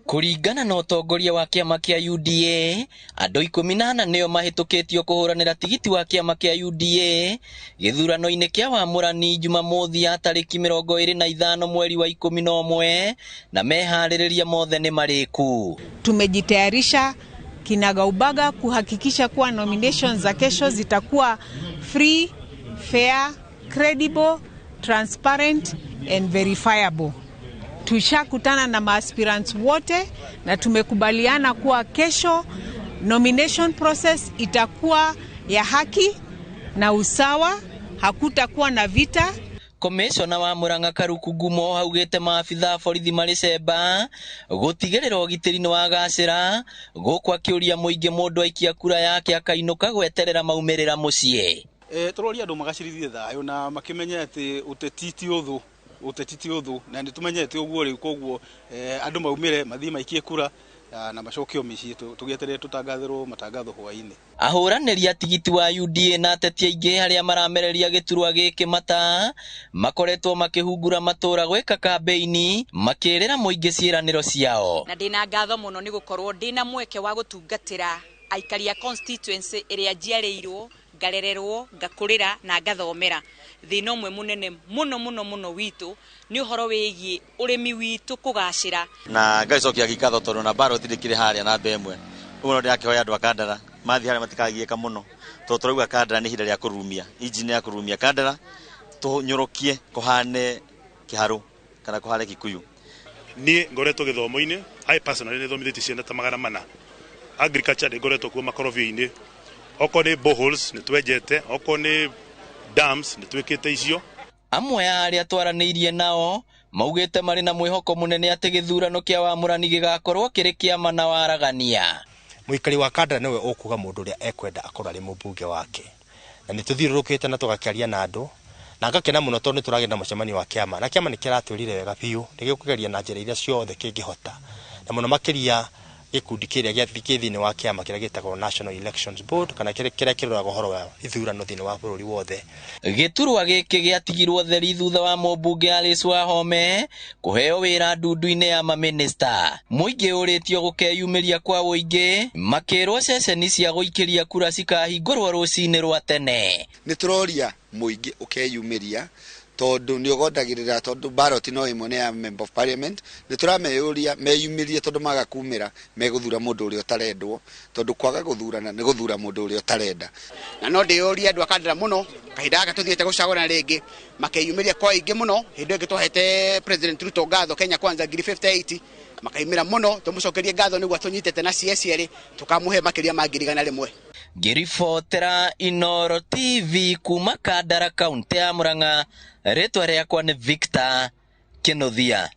Kũringana na ũtongoria wa kĩama kĩa UDA, andũ 14 nĩo mahĩtũkĩtio kũhũranĩra tigiti wa kĩama kĩa UDA gĩthurano-inĩ kĩa wamũrani Jumamothi ya tarĩki 25 mweri wa 11 na meharĩrĩria mothe nĩ marĩku. Tumejitayarisha kinagaubaga kuhakikisha kuwa nominations za kesho zitakuwa free, fair, credible, transparent and verifiable. Tushakutana na maaspirants wote na tumekubaliana kuwa kesho nomination process itakuwa ya haki na usawa, hakutakuwa na vita. Komishona wa Murang'a Karuku Ngumo augĩte maabitha a borithi marĩ cemba gũtigĩrĩra ũgitĩri nĩ wagacĩra gũkũ akĩũria mũingĩ mũndũ aikia kura yake akainũka gweterera maumĩrĩra mũciĩ. Tũroria andũ magacĩrithie thayũ na makĩmenye atĩ ũteti ti ũthũ, ũteti ti ũthũ, na nĩ tũmenyete ũguo rĩu, koguo andũ maumĩre mathiĩ maikie kura na macoke o mĩciĩ tũgĩeterere tũtangathĩrwo matangatho hwaĩ-inĩ. Ahũranĩri a tigiti wa UDA na ateti aingĩ arĩa maramereria gĩturwa gĩkĩ mata makoretwo makĩhungura matũra gwĩka kambĩini makĩrĩra mũingĩ ciĩranĩro ciao. Na ndĩna ngatho mũno nĩ gũkorwo ndĩna mweke wa gũtungatĩra aikari a constituency ĩrĩa njiarĩirwo, ngarererwo, ngakũrĩra na ngathomera. Thĩna ũmwe mũnene mũno mũno mũno witũ nĩ ũhoro wĩgiĩ ũrĩmi witũ kũgacĩra. Na ngacokia ngatho tondũ na ballot ndĩkĩrĩ harĩa namba 1. Ũguo no ndĩrakĩhoya andũ a Kandara mathiĩ harĩa matikagiĩka mũno tondũ tũrauga Kandara nĩ ihinda rĩa kũrurumia, injini ya kũrurumia Kandara tũnyũrũkie kũhane kĩharũ kana kũhane Kikuyu. Niĩ ngoretwo gĩthomo-inĩ, I personally nĩ thomithĩtie ciana ta 400. Agriculture nĩ ngoretwo kuo makorobia-inĩ, okorwo nĩ boreholes nĩ twenjete, okorwo nĩ dams nĩ twĩkĩte icio. Amwe a arĩa twaranĩirie nao maugĩte marĩ na mwĩhoko mũnene atĩ gĩthurano kĩa wamũrani gĩgakorwo kĩrĩ kĩama na waragania. Mũikari wa Kandara nĩwe ũkuga mũndũ ũrĩa ekwenda akorwo arĩ mũmbunge wake, na nĩ tũthiũrũrũkĩte na tũgakĩaria na andũ na ngakena mũno tondũ nĩ tũragĩa na mũcemanio wa kĩama, na kĩama nĩ kĩratwĩrire wega biũ nĩ gĩkũgeria na njĩra iria ciothe kĩngĩhota, na mũno makĩria gĩkundi kĩrĩa gĩ thĩinĩ wa kĩama kĩrĩa gĩtagwo National Elections Board kana kĩrĩa kĩroraga ũhoro wa ithurano thĩinĩ wa bũrũri wothe. Gĩturwa gĩkĩ gĩatigirwo theri thutha wa mũmbunge Alice Wahome kũheo wĩra ndundu-inĩ ya mamĩnĩsta. Mũingĩ ũrĩtio gũkeyumĩria kwa ũingĩ makĩrwo ceceni cia gũikĩria kura cikahingũrwo rũcinĩ rwa tene. Nĩ tũroria mũingĩ ũkeyumĩria tondũ nĩ ũgondagĩrĩra, tondũ ballot no ĩmwe nĩ ya member of parliament. Nĩ tũrameyũria meyumĩrie tondũ maga kumĩra megũthura mũndũ ũrĩa ũtarendwo, tondũ kwaga gũthurana nĩ gũthura mũndũ ũrĩa ũtarenda. Na no ndĩyũrie andũ a Kandara mũno kahinda gaka tũthiĩte gũcagũrana rĩngĩ makeyumĩria kwa aingĩ mũno. Hĩndĩ ĩngĩ twahete President Ruto ngatho Kenya Kwanza ngiri 58 makaimĩra mũno, tũmũcokerie ngatho nĩguo atũnyitĩte na CS erĩ tũkamũhe makĩria ma ngiri 100. Ngĩribotera Inooro TV kuma Kandara kaunti ya Murang'a, rĩtwa rĩakwa nĩ Victor Kĩnuthia.